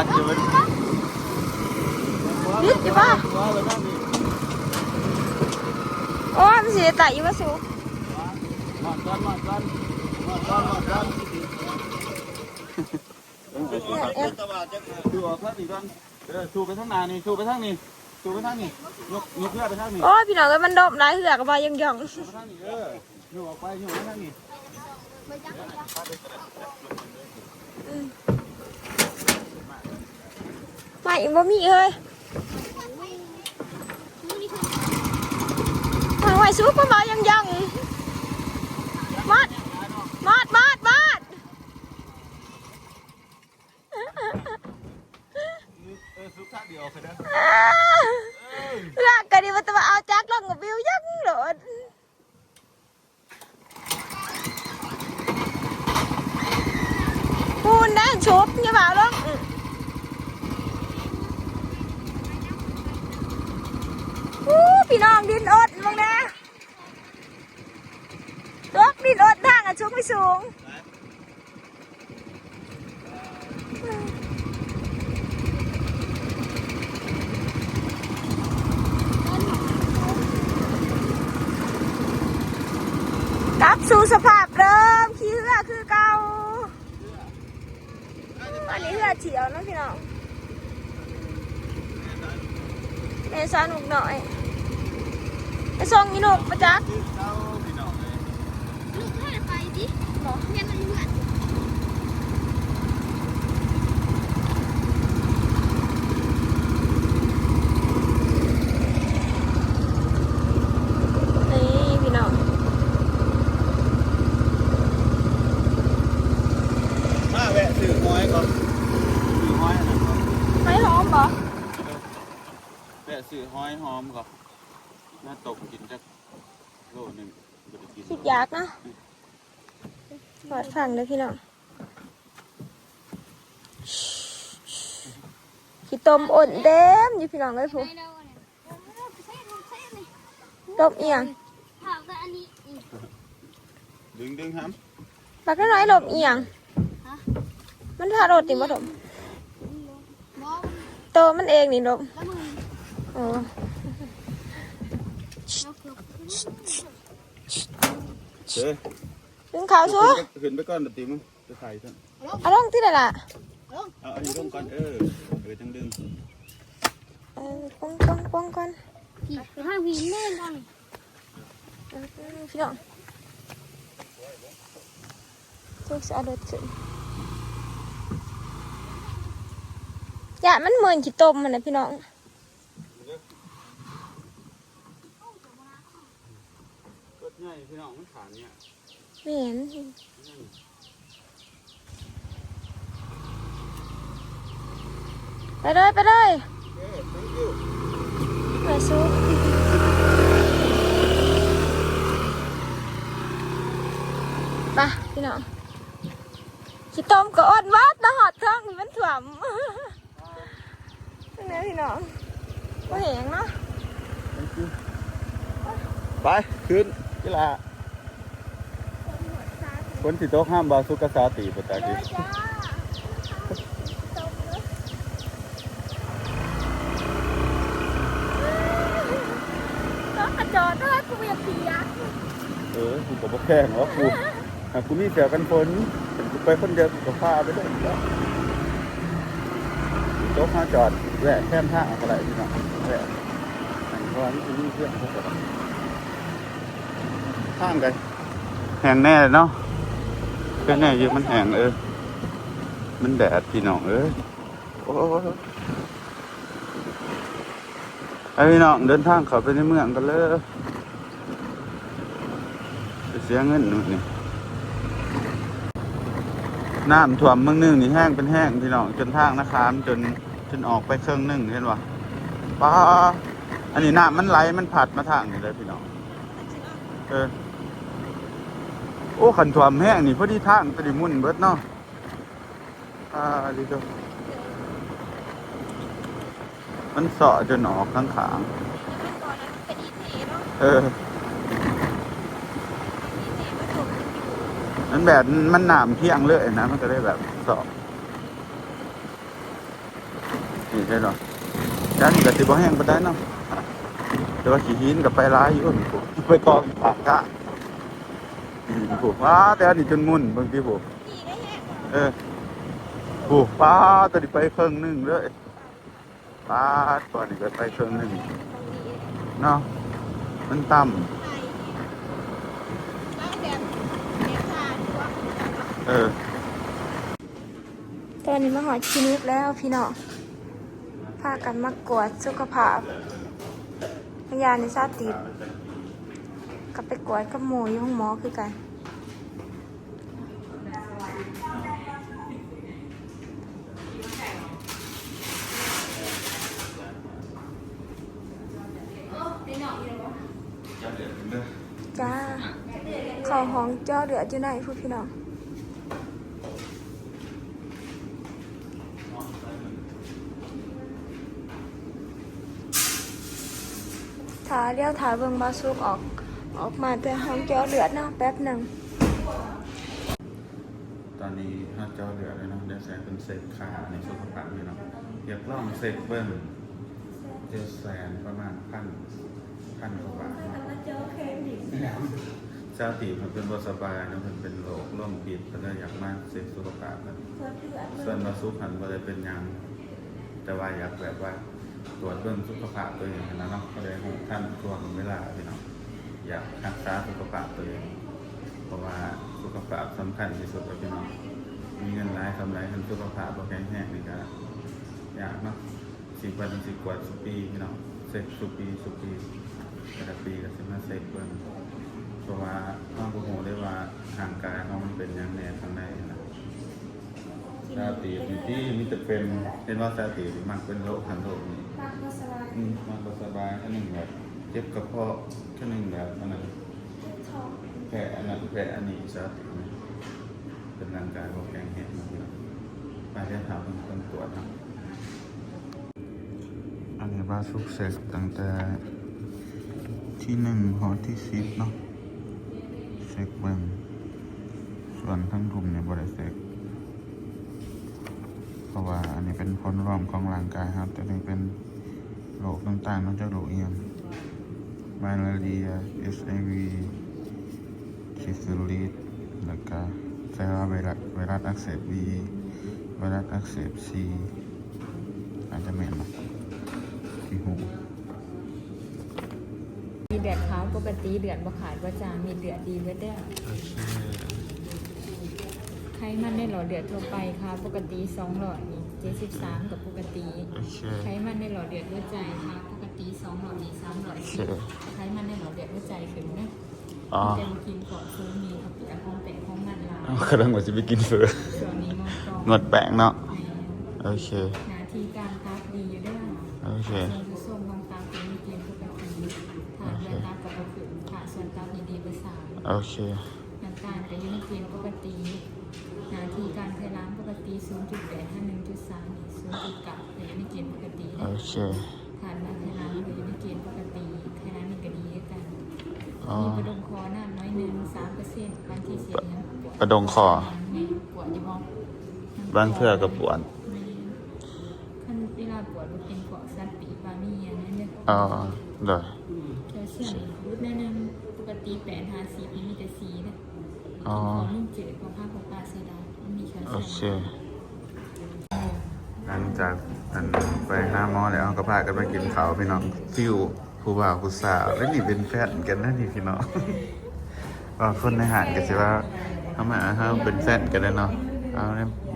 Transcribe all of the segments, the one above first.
ຢຸດຢູ່ບໍ່? ໂອ້ຍ ມັນຊິໄດ້ໄຕຢູ່ບໍ່ສູ? ເອີ ສູບໄປທາງໜ້ານີ້ ສູບໄປທາງນີ້ ສູບໄປທາງນີ້ ຍົກ ຍົກເຮືອໄປທາງນີ້. ໂອ້ຍ ພີ່ນ້ອງເອີຍ ມັນດົບຫຼາຍ ເຮືອກໍບໍ່ຢ່ອງໆ ຍົກອອກໄປ ຍົກມາທາງນີ້. ອືມ ໄມ້ບໍ່ມີເຮີ້ຍ ທາງໄວ້ສູບ ເບົາໆ ຍັງໆ ມາດ ມາດ ມາດ ມາດ. ເອີ ສຸກທາງດຽວ ເອີ ເຮືອກະດີວ່າ ແຕ່ວ່າເອົາຈັກລົງກໍບິວຍັງໂລດ. ປູນໄດ້ຊຸບ ຢ່າວ່າລົງ. ອື ອູ້ ພີ່ນ້ອງ ດິນອົດເບິ່ງແດ່ ຕົກດິນອົດທາງອັນສູງໄປສູງ. ກັບສູ່ສະພາບເດີມ ຂີ່ເຮືອຄືເກົ່າ. ອັນນີ້ເຮືອທ່ຽວເນາະພີ່ນ້ອງ. ແມ່ສາວໜຸກນ້ອຍ ໄປສົ່ງອີ່ໜຸກມາຈັກ. ລູກພາໄປຕິ ບໍ່ ຮຽນຢູ່ເຮືອນ. ນີ້ພີ່ນ້ອງ ມາແວະຊື້ຫອຍກ່ອນ ຊື້ຫອຍອັນນັ້ນກ່ອນ. ຫອຍຫອມບໍ່? ເອີ ແວະຊື້ຫອຍຫອມກ່ອນ ມາຕົ້ມກິນຈັກໂລໜຶ່ງ ບໍ່ໄດ້ກິນ ຄິດຢາກນະ. ຮອດຝັ່ງເດີພີ່ນ້ອງ ຂີ້ຕົມອົ່ນເຕັມຢູ່ພີ່ນ້ອງເອີຍ ພຸ້ນ ຕົມອີ່ຫຍັງ? ດຶງໆ ຫຳ ບັກນ້ອຍໆ ລົມອີ່ຫຍັງ? ຮະ ມັນພາລົດຕິບໍ່ຖົມ? ບໍ່ ໂຕມັນເອງນີ້ລົມ. ໂອ້ ເອີ ດຶງເຂົ້າຊູ ຂຶ້ນໄປກ່ອນ ດຽວຕິມັນ ໄປຖ່າຍຊັ້ນ ເອົາລົງຕິລະລະ ເອົາອັນນີ້ລົງກ່ອນ ເອີ ເອີ ຈັ່ງດຶງ ເອີ ປົງໆໆກ່ອນ ທາງພີ້ແມ່ນບໍ່ນີ້? ເອີ ພີ່ນ້ອງ ເຈັກຊິເອົາລົດຂຶ້ນ ຢ້ານມັນເໝືອນຂີ້ຕົມຫັ້ນນະພີ່ນ້ອງ. ລົດໃຫຍ່ພີ່ນ້ອງ ມັນຂານຍາກ. ແມ່ນ ໄປເລີຍ ໄປເລີຍ ເອີ thank you ໄປສູ່ ໄປພີ່ນ້ອງ ຂີ້ຕົມກໍອົດໝົດ ມາຮອດເທິງນີ້ມັນຖ້ວມ. ເບິ່ງແດ່ພີ່ນ້ອງ ບໍ່ແຫ້ງເນາະ thank you ໄປ ຂຶ້ນ ກິລາ ຝົນຊິຕົກຫ້າມບ່າວສຸກກັບສາວຕີບໍ່ຈັກ ເລີຍຈ້າ ຕ້ອງກະຈອດເດີ ກູບໍ່ຢາກປຽກ ເອີ ກູກໍບໍ່ແຂ່ງດອກ ກູ ຫາກກູມີເສື້ອກັນຝົນ ຄັນກູໄປຄົນດຽວ ກູກໍພາໄປເລີຍ ຕົກມາຈອດແວະແຄມທາງເອົາກໍໄດ້ພີ່ນ້ອງ ແວະ ອັນ ເພາະວ່າມັນຊິມີເຮືອນເຂົາກໍໄດ້ ທາງໃດ ແຫ້ງແນ່ເນາະ ແຫ້ງແນ່ຢູ່ ມັນແຫ້ງ ເອີ ມັນແດດພີ່ນ້ອງເອີຍ ໂອ້ຍ. ໄປພີ່ນ້ອງ ເດີນທາງເຂົ້າໄປໃນເມືອງກັນເລີຍ ໄປເສຍເງິນມື້ນີ້ ນ້ຳຖ້ວມເມືອງໜຶ່ງນີ້ແຮງເປັນແຮງພີ່ນ້ອງ ຈົນທາງນາຄາມ ຈົນ ຈົນອອກໄປເຄິ່ງໜຶ່ງ ເຫັນບໍ່ ປ້າ ອັນນີ້ນ້ຳມັນໄຫຼ ມັນພັດມາທາງນີ້ເລີຍພີ່ນ້ອງ ເອີ ໂອ້ ຄັນຖ້ວມແຮງນີ້ ພໍດີທາງຕົວນີ້ໝຸ່ນເບິດເນາະ. ອ່າ ດີໂຕ ມັນເຊາະຈົນອອກຂ້າງໆ ເອີ ມັນແບບ ມັນນ້ຳພຽງເລີຍນະ ມັນກໍເລີຍແບບເຊາະ. ແມ່ນບໍ່? ແຕ່ອັນນີ້ກໍຊິບໍ່ແຮງປານໃດເນາະ ແຕ່ວ່າຂີ້ຫີນກໍໄປຫຼາຍຢູ່ ໄປກອງຂ້າງທາງ ນີ້ພຸ້ນ ວ້າ ແຕ່ອັນນີ້ຈົນໝຸ່ນ ເບິ່ງຕິພຸ້ນ ເອີ ພຸ້ນ ປ້າ ຕົວນີ້ໄປເຄິ່ງໜຶ່ງເລີຍ ປາດ ຕອນນີ້ກໍໄປເຄິ່ງໜຶ່ງເນາະ ມັນຕ່ຳ ເອີ ຕອນນີ້ມາຮອດຄລີນິກແລ້ວພີ່ນ້ອງ ພາກັນມາກວດສຸຂະພາບ ບາງຢ່າງນີ້ຊາວຕີບ ກໍໄປກວດກັບໝູ່ຢູ່ໂຮງໝໍຄືກັນ. ຈ້າ ເຂົ້າຫ້ອງເຈາະເລືອດຢູ່ໃນພຸ້ນພີ່ນ້ອງ. ຖ້າ ດຽວຖ້າເບິ່ງບ່າວສຸກອອກ ອອກມາແຕ່ຫ້ອງເຈາະເລືອດເນາະ ແປັບໜຶ່ງ. ຕອນນີ້ເຮົາເຈາະເລືອດແລ້ວເນາະ ດຽວຊິໃຫ້ເພິ່ນເຊັກຄ່າໃນສຸຂະພາບເນາະ ຢາກລອງເຊັກເບິ່ງ ເຈັດແສນປະມານພັນ ພັນກວ່າບາດເນາະ. ສາວຕີບເພິ່ນບໍ່ສະບາຍເນາະ ເພິ່ນເປັນໂລກລົມພິດ ເພິ່ນເລີຍຢາກມາເຊັກສຸຂະພາບເພິ່ນ. ສ່ວນບ່າວສຸກຫັ້ນບໍ່ໄດ້ເປັນຫຍັງ ແຕ່ວ່າຢາກແບບວ່າກວດເບິ່ງສຸຂະພາບຕົວເອງຫັ້ນນະເນາະ ເພື່ອໄດ້ຮູ້ທັນຊ່ວງເວລາພີ່ນ້ອງ ຢາກຮັກສາສຸຂະພາບຕົວເອງ ເພາະວ່າສຸຂະພາບສຳຄັນທີ່ສຸດແລ້ວພີ່ນ້ອງ. ມີເງິນຫຼາຍສ່ຳໃດ ຄັນສຸຂະພາບບໍ່ແຂງແຮງນີ້ກໍຍາກເນາະ. ຊິເພິ່ນຊິກວດຊຸປີພີ່ນ້ອງ ເຊັກຊຸປີ ຊຸປີ ແຕ່ລະປີກໍຊິມາເຊັກເບິ່ງ ເພາະວ່າເຮົາບໍ່ຮູ້ເດ້ວ່າຮ່າງກາຍເຮົາມັນເປັນຫຍັງແດ່ຂ້າງໃນຫັ້ນນະ. ສາວຕີບນີ້ຕິ ມີແຕ່ເປັນ ເຫັນວ່າສາວຕີບນີ້ມັກເປັນໂລກຫັ້ນໂລກນີ້ ມັກບໍ່ສະບາຍ ອືມ ມັກບໍ່ສະບາຍ ອັນໜຶ່ງແບບເຈັບກະເພາະ ອັນໜຶ່ງແບບອັນນັ້ນ ເຈັບທ້ອງ ແພ້ອັນນັ້ນແພ້ອັນນີ້ ສາວຕີບນີ້ ເປັນຮ່າງກາຍບໍ່ແຂງແຮງເນາະພີ່ນ້ອງ. ໄປ ດຽວຖ້າເບິ່ງຜົນກວດເນາະ. ອັນນີ້ບ່າວສຸກເຊັກຕັ້ງແຕ່ທີໜຶ່ງຮອດທີສິບເນາະ ເຊັກເບິ່ງ ສ່ວນທາງລຸ່ມນີ້ບໍ່ໄດ້ເຊັກ ເພາະວ່າອັນນີ້ເປັນຜົນລວມຂອງຮ່າງກາຍເຮົາ ຕົວນີ້ເປັນໂລກຕ່າງໆເນາະ ຈັກໂລກອີ່ຫຍັງ ມາລາເຣຍ ເອັດໄອວີ ຊິຟິລິດ ແລ້ວກະ ໃສ່ວ່າໄວຣັດ ໄວຣັດອັກເສບບີ ໄວຣັດອັກເສບຊີ ອາດຈະແມ່ນເນາະ ຊິຮູ້. ມີເລືອດຂາວປົກກະຕິ ເລືອດບໍ່ຂາດບໍ່ຈາງ ມີເລືອດດີເບິດເດີ້. ໂອເຄ ໄຂມັນໃນຫຼອດເລືອດທົ່ວໄປ ຄ່າປົກກະຕິສອງຮ້ອຍ ເຈັດສິບສາມກໍປົກກະຕິ. ໂອເຄ ໄຂມັນໃນຫຼອດເລືອດຫົວໃຈ ຄ່າປົກກະຕິສອງຮ້ອຍ ສາມຮ້ອຍ ໂອເຄ ໄຂມັນໃນຫຼອດເລືອດຫົວໃຈຂຶ້ນນະ. ອໍ ແຕ່ບໍ່ກິນຂອງເສີມ ມີເຂົ້າປຽກ ຂອງແປ້ງ ຂອງມັນຫຼາຍ. ເອົາ ກຳລັງວ່າຊິໄປກິນເຝີ ຊ່ວງນີ້ງົດແປ້ງເນາະ. ແມ່ນ ໂອເຄ ໜ້າທີ່ການຕັບດີຢູ່ເດີ້. ໂອເຄ ສ່ວນຜູ້ຊົມຂອງຕັບກໍມີເກນປົກກະຕິ ຄ່າເລືອດຕັບກໍບໍ່ຂຶ້ນ ຄ່າສ່ວນຕັບນີ້ດີປະສານ. ໂອເຄ ນ້ຳຕານກໍຢູ່ໃນເກນປົກກະຕິ ໜ້າທີ່ການຖ່າຍລາມປົກກະຕິ ສູນຈຸດແປດ ຫາ ໜຶ່ງຈຸດສາມ ສູນຈຸດເກົ້າ ກໍຢູ່ໃນເກນປົກກະຕິ. ໂອເຄ ທ່ານວ່າໄຂມັນກໍຢູ່ໃນເກນປົກກະຕິ ໄຂມັນນີ້ກໍດີຄືກັນ. ອໍ ມີປະດົງຄໍນ້ຳໜ້ອຍໜຶ່ງ ສາມເປີເຊັນ ບາງທີເສຍຫຍັງປະດົງຄໍ ແມ່ນ ປວດຢູ່ບໍ່? ບາງເທື່ອກໍປວດ. ແມ່ນ ຄັນເວລາປວດກໍເປັນພວກສັດປີກ ບາງມີຫຍັງນັ້ນເດ້. ອໍ ໂດຍ ແຄວຊຽມຫຼຸດໜ້ອຍໜຶ່ງ ປົກກະຕິແປດຫາສິບ ນີ້ມີແຕ່ສີ່ເດ້. ອໍ ກິນຂອງໜຶ່ງຈືດ ພວກຜັກ ພວກປາ ເສຍດາຍ ມັນມີແຄວຊຽມ. ໂອເຄ ຫຼັງຈາກອັນໄປຫາໝໍແລ້ວ ເຮົາກໍພາກັນມາກິນເຂົ້າພີ່ນ້ອງ. ຟິວຜູ້ບ່າວຜູ້ສາວ ແລະນີ້ເປັນແຟນກັນນະນີ້ພີ່ນ້ອງ. ວ່າຄົນໃນຮ້ານກໍຊິວ່າ ເຮົາມາ ເຮົາເປັນແຟນກັນແລ້ວເນາະ. ເຮົາ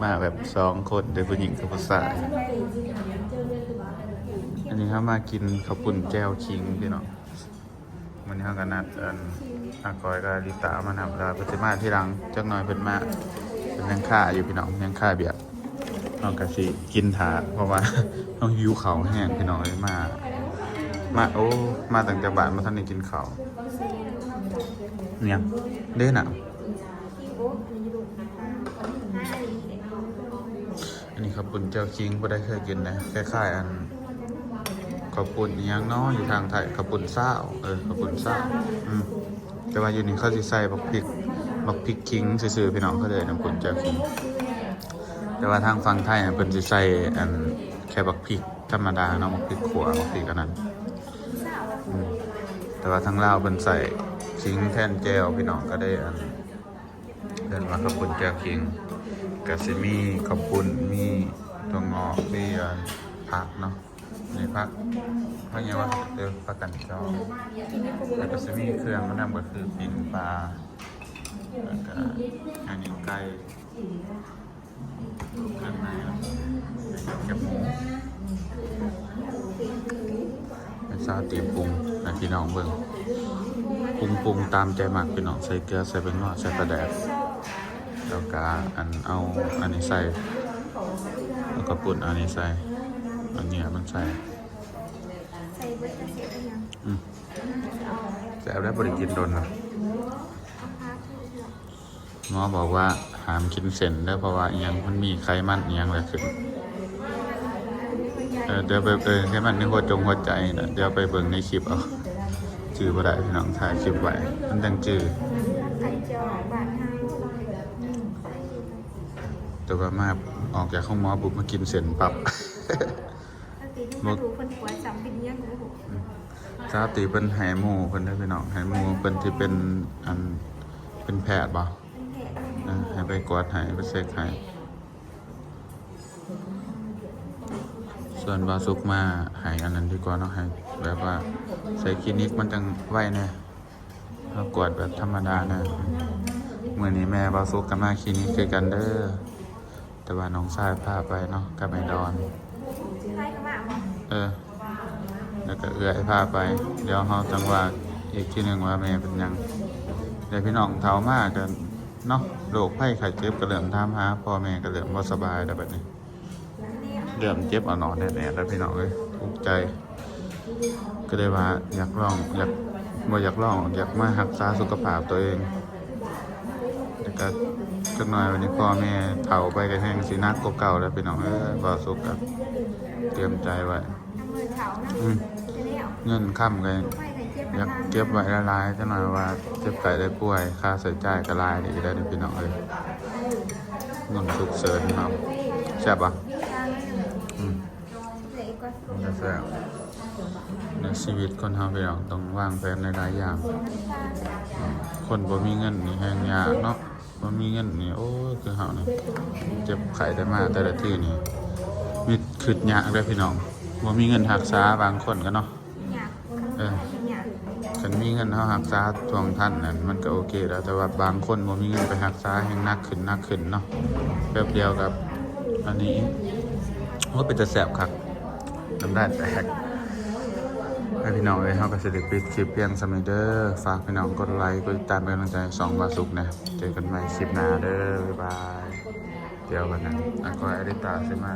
ມາແບບສອງຄົນເດ້ ຜູ້ຍິງກັບຜູ້ຊາຍ. ອັນນີ້ເຮົາມາກິນເຂົ້າປຸ້ນແຈ່ວຂິງພີ່ນ້ອງ. ມື້ນີ້ເຮົາກໍນັດອັນ ອາກອຍກັບລິຕາມານຳ ແລ້ວເພິ່ນຊິມາທີຫຼັງຈັກໜ່ອຍ ເພິ່ນມາ ເພິ່ນຍັງຄາຢູ່ພີ່ນ້ອງ ຍັງຄາວຽກ. ເຮົາກໍຊິກິນຖ້າ ເພາະວ່າເຮົາຫິວເຂົ້າແຮງພີ່ນ້ອງເອີຍ. ມາ ມາ ໂອ້ ມາຕັ້ງແຕ່ບ້ານ ບໍ່ທັນໄດ້ກິນເຂົ້າ. ຫຍັງເດ້ນະ? ອັນນີ້ເຂົ້າປຸ້ນແຈ່ວຂິງ ຜູ້ໃດເຄີຍກິນນະ ຄ້າຍໆ ອັນເຂົ້າປຸ້ນອີ່ຫຍັງເນາະ ຢູ່ທາງໄທ ເຂົ້າປຸ້ນຊາວ ເອີ ເຂົ້າປຸ້ນຊາວ ອືມ ແຕ່ວ່າຢູ່ນີ້ເຂົາຊິໃສ່ບັກພິກ ບັກພິກຂິງຊື່ໆ ພີ່ນ້ອງ ເຂົາເອີ້ນເຂົ້າປຸ້ນແຈ່ວຂິງ. ແຕ່ວ່າທາງຝັ່ງໄທຫັ້ນ ເພິ່ນຊິໃສ່ອັນແຄ່ບັກພິກ ທຳມະດາເນາະ ໝາກພິກຂົ້ວ ໝາກພິກອັນນັ້ນ ອືມ ແຕ່ວ່າທາງລາວເພິ່ນໃສ່ຂິງແທນແຈ່ວ ພີ່ນ້ອງ ກໍໄດ້ອັນ ເອີ້ນວ່າເຂົ້າປຸ້ນແຈ່ວຂິງ ກໍຊິມີເຂົ້າປຸ້ນ ມີຖົ່ວງອກ ມີອັນ ຜັກເນາະ ນີ້ຜັກ ຜັກຫຍັງວະ ເອີ ຜັກກັນຈອງ ແລ້ວກໍຊິມີເຄື່ອງນຳ ກໍຄືປີ້ງປາ ແລ້ວກໍອັນນີ້ໄກ່ ເຄື່ອງໃນເນາະ ແຄບໝູ ເປັນຊາວຕີປຸງໃຫ້ພີ່ນ້ອງເບິ່ງ ປຸງໆຕາມໃຈມັກ ພີ່ນ້ອງ ໃສ່ເກືອ ໃສ່ແປ້ງນົວ ໃສ່ປາແດກ ແລ້ວກະອັນ ເອົາອັນນີ້ໃສ່ ເອົາເຂົ້າປຸ້ນອັນນີ້ໃສ່ ເອົາເຫຍື່ອມັນໃສ່ ໃສ່ເບິດກະເສຍເປັນຫຍັງ ອືມ ແຊບແລ້ວ ບໍ່ໄດ້ກິນດົນລະ ເອົາພາທຸກເທື່ອ ໝໍບອກວ່າຫ້າມກິນເສັ້ນເດີ ເພາະວ່າອີ່ຫຍັງ ມັນມີໄຂມັນອີ່ຫຍັງແຫຼະຂຶ້ນ ເອີ ດຽວໄປ ເອີ ໄຂມັນໃນຫົວຈົງຫົວໃຈນະ ດຽວໄປເບິ່ງໃນຄລິບເອົາ ຈື່ບໍ່ໄດ້ພີ່ນ້ອງ ຖ່າຍຄລິບໄວ້ ມັນຈັ່ງຈື່ ໄຂ່ຈອກບ້ານເຮົາ ແຕ່ວ່າມາ ອອກຈາກໂຮງໝໍປຸບ ມາກິນເສັ້ນປັບ ສາວຕີເພິ່ນໃຫ້ໝູ່ເພິ່ນເດີພີ່ນ້ອງ ໃຫ້ໝູ່ເພິ່ນທີ່ເປັນ ອັນ ເປັນແພດບໍ ເອີ ໃຫ້ໄປກວດໃຫ້ ໄປເຊັກໃຫ້ ສ່ວນບ່າວສຸກມາໃຫ້ອັນນັ້ນດີກວ່າເນາະ ໃຫ້ແບບວ່າໃສ່ຄລີນິກມັນຈັ່ງໄວແດ່ ເຮົາກວດແບບທຳມະດານະ ມື້ນີ້ແມ່ບ່າວສຸກກໍມາຄລີນິກຄືກັນເດີ ແຕ່ວ່ານ້ອງຊາຍພາໄປເນາະ ກັບໄອ້ດອນ ເອີ ແລ້ວກໍເອື້ອຍພາໄປ ດຽວເຮົາຈັ່ງວ່າອີກທີໜຶ່ງວ່າແມ່ເປັນຫຍັງ ແຕ່ພີ່ນ້ອງເຖົ້າມາກໍເນາະ ໂລກໄພໄຂ້ເຈັບກໍເລີ່ມຖາມຫາ ພໍ່ແມ່ກໍເລີ່ມບໍ່ສະບາຍແລ້ວບັດນີ້ ເລີ່ມເຈັບເອົາໜອນແໜ້ໆແລ້ວພີ່ນ້ອງເອີຍ ທຸກໃຈ ກໍເລີຍວ່າຢາກລອງ ຢາກ ບໍ່ຢາກລອງ ຢາກມາຮັກສາສຸຂະພາບຕົວເອງ ແລ້ວກໍຈັກໜ່ອຍວັນນີ້ພໍ່ແມ່ເຖົ້າໄປກໍແຮ່ງຊິໜັກກວ່າເກົ່າແລ້ວພີ່ນ້ອງເອີຍ ບ່າວສຸກກໍຕຽມໃຈໄວ້ ອືມ ເງິນຄຳກໍຢາກເກັບໄວ້ຫຼາຍໆ ຈັກໜ່ອຍວ່າເຈັບໄຂ້ໄດ້ປ່ວຍ ຄ່າໃຊ້ຈ່າຍກໍຫຼາຍອີກແລ້ວນີ້ພີ່ນ້ອງເອີຍ ເງິນສຸກເສີນເນາະ ແຊບບໍ່? ອືມ ມັນກໍແຊບ ໃນຊີວິດຄົນເຮົາພີ່ນ້ອງ ຕ້ອງວາງແຜນຫຼາຍໆຢ່າງ ຄົນບໍ່ມີເງິນນີ້ແຮ່ງຍາກເນາະ ບໍ່ມີເງິນນີ້ ໂອ້ຍ ຄືເຮົານີ້ ເຈັບໄຂ້ໄດ້ມາແຕ່ລະທີນີ້ ມີຄຶດຍາກເດ້ພີ່ນ້ອງ ບໍ່ມີເງິນຮັກສາ ບາງຄົນກໍເນາະ ເອີ ຄັນມີເງິນເຮົາຮັກສາຊ່ວງທັນນັ້ນ ມັນກໍໂອເຄແລ້ວ ແຕ່ວ່າບາງຄົນບໍ່ມີເງິນໄປຮັກສາ ແຮ່ງໜັກຂຶ້ນ ໜັກຂຶ້ນເນາະ ແປັບດຽວກໍອັນນີ້ ໂອ້ ເປັນຕາແຊບຄັກ ນ້ຳລາຍແຕກ ໃຫ້ພີ່ນ້ອງເອີຍ ເຮົາກໍຊິໄດ້ປິດຄລິບພຽງສ່ຳນີ້ເດີ ຝາກພີ່ນ້ອງກົດໄລ ກົດຕິດຕາມເປັນກຳລັງໃຈໃຫ້ຊ່ອງບ່າວສຸກແດ່ ເຈີກັນໃໝ່ຄລິບໜ້າເດີ ບາຍບາຍ ດຽວກັນນະ ອາກອຍອາລິຕາຊິມາ